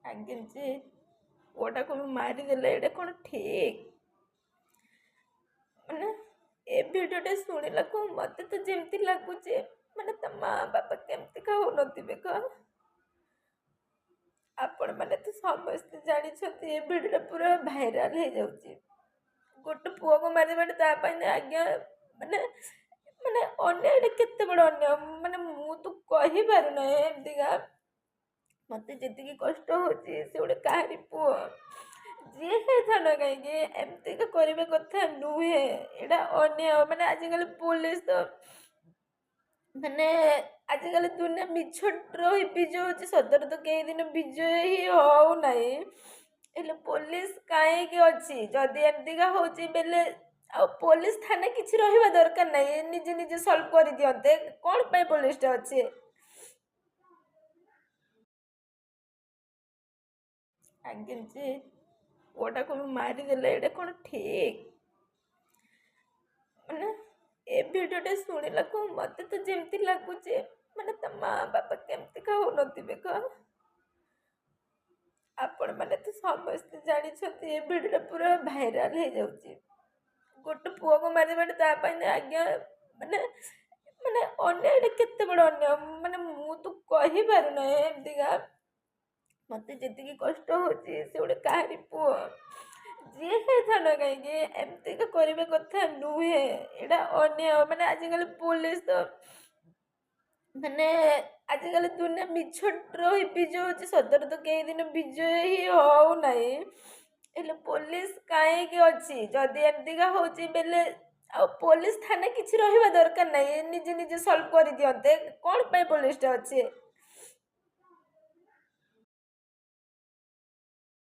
ଆଜ୍ଞା ଯେ ପୁଅଟାକୁ ବି ମାରିଦେଲେ, ଏଇଟା କ'ଣ ଠିକ୍? ମାନେ ଏ ଭିଡ଼ିଓଟା ଶୁଣିଲାକୁ ମୋତେ ତ ଯେମିତି ଲାଗୁଛି, ମାନେ ତା ମା ବାପା କେମିତି ଖାଉନଥିବେ କହ? ଆପଣମାନେ ତ ସମସ୍ତେ ଜାଣିଛନ୍ତି, ଏ ଭିଡ଼ିଓଟା ପୁରା ଭାଇରାଲ ହେଇଯାଉଛି। ଗୋଟେ ପୁଅକୁ ମାରିଦେବାଟା ତା ପାଇଁ ଆଜ୍ଞା ମାନେ ମାନେ ଅନ୍ୟାୟ, ଏଇଟା କେତେ ବଡ଼ ଅନ୍ୟାୟ, ମାନେ ମୁଁ ତ କହିପାରୁନାହିଁ। ଏମିତିକା ମୋତେ ଯେତିକି କଷ୍ଟ ହେଉଛି, ସେ ଗୋଟେ କାହାରି ପୁଅ ଯିଏ ହେଇଥାଉ ନା କାହିଁକି, ଏମିତିକା କରିବା କଥା ନୁହେଁ। ଏଇଟା ଅନ୍ୟାୟ। ମାନେ ଆଜିକାଲି ପୋଲିସ ତ ମାନେ ଆଜିକାଲି ଦୁନିଆ ମିଛର ହିଁ ବିଜୟ ହେଉଛି, ସତରେ ତ କେହି ଦିନ ବିଜୟ ହିଁ ହେଉନାହିଁ। ହେଲେ ପୋଲିସ କାହିଁକି ଅଛି? ଯଦି ଏମିତିକା ହେଉଛି ବେଲେ ଆଉ ପୋଲିସ ଥାନା କିଛି ରହିବା ଦରକାର ନାହିଁ। ନିଜେ ନିଜେ ସଲ୍ଭ କରିଦିଅନ୍ତେ, କ'ଣ ପାଇଁ ପୋଲିସଟା ଅଛି? ଆଜ୍ଞା ଯେ ପୁଅଟାକୁ ବି ମାରିଦେଲେ, ଏଇଟା କ'ଣ ଠିକ୍? ମାନେ ଏ ଭିଡ଼ିଓଟା ଶୁଣିଲାକୁ ମୋତେ ତ ଯେମିତି ଲାଗୁଛି, ମାନେ ତା ମା ବାପା କେମିତି ଖାଉନଥିବେ କହ? ଆପଣମାନେ ତ ସମସ୍ତେ ଜାଣିଛନ୍ତି, ଏ ଭିଡ଼ିଓଟା ପୁରା ଭାଇରାଲ ହେଇଯାଉଛି। ଗୋଟେ ପୁଅକୁ ମାରିଦେବାଟା ତା ପାଇଁ ଆଜ୍ଞା ମାନେ ମାନେ ଅନ୍ୟାୟ, ଏଇଟା କେତେ ବଡ଼ ଅନ୍ୟାୟ, ମାନେ ମୁଁ ତ କହିପାରୁନାହିଁ। ଏମିତିକା ମୋତେ ଯେତିକି କଷ୍ଟ ହେଉଛି, ସେ ଗୋଟେ କାହାରି ପୁଅ ଯିଏ ହେଇଥାଉ ନା କାହିଁକି, ଏମିତିକା କରିବା କଥା ନୁହେଁ। ଏଇଟା ଅନ୍ୟାୟ। ମାନେ ଆଜିକାଲି ପୋଲିସ ତ ମାନେ ଆଜିକାଲି ଦୁନିଆ ମିଛର ହିଁ ବିଜୟ ହେଉଛି, ସତରେ ତ କେହି ଦିନ ବିଜୟ ହିଁ ହେଉନାହିଁ। ହେଲେ ପୋଲିସ କାହିଁକି ଅଛି? ଯଦି ଏମିତିକା ହେଉଛି ବେଲେ ଆଉ ପୋଲିସ ଥାନା କିଛି ରହିବା ଦରକାର ନାହିଁ। ନିଜେ ନିଜେ ସଲ୍ଭ କରିଦିଅନ୍ତେ, କ'ଣ ପାଇଁ ପୋଲିସଟା ଅଛି?